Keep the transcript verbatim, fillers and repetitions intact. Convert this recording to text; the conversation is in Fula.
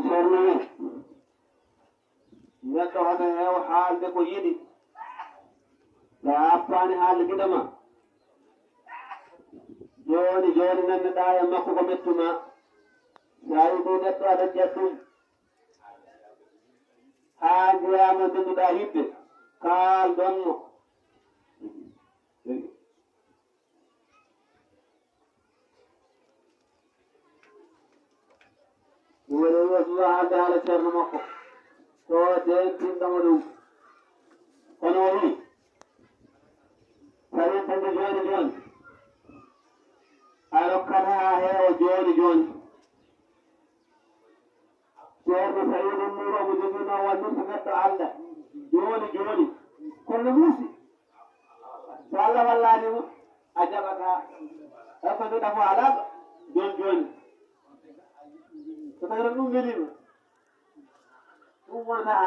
Ceerno, neɗɗo hono heewa haalde ko yiɗi, so a appaani haalde giɗo ma. Jooni jooni nanneɗaa e makko ko mettuma. So a yiɗii neɗɗo aɗa ƴetta ɗum. Haa njeyaa mo ndennduɗaa yiɗde, kaalɗon mo. Ɗum waɗi o wiya suwa haalde haala ceerno makko. Ko dentinɗo mo ɗum. Kono o wii, tawi tande jooni jooni. A rokkat haa heewa jooni jooni. Ceerno Sayidu Nuur omo jogiino wallirde neɗɗo Allah jooni jooni. Kono muusi. So Allah wallaani mo, a jaɓataa. Tawi ko mbiɗa fof alaa jooni jooni. So tawii ɗum weliima. Ɗum wonata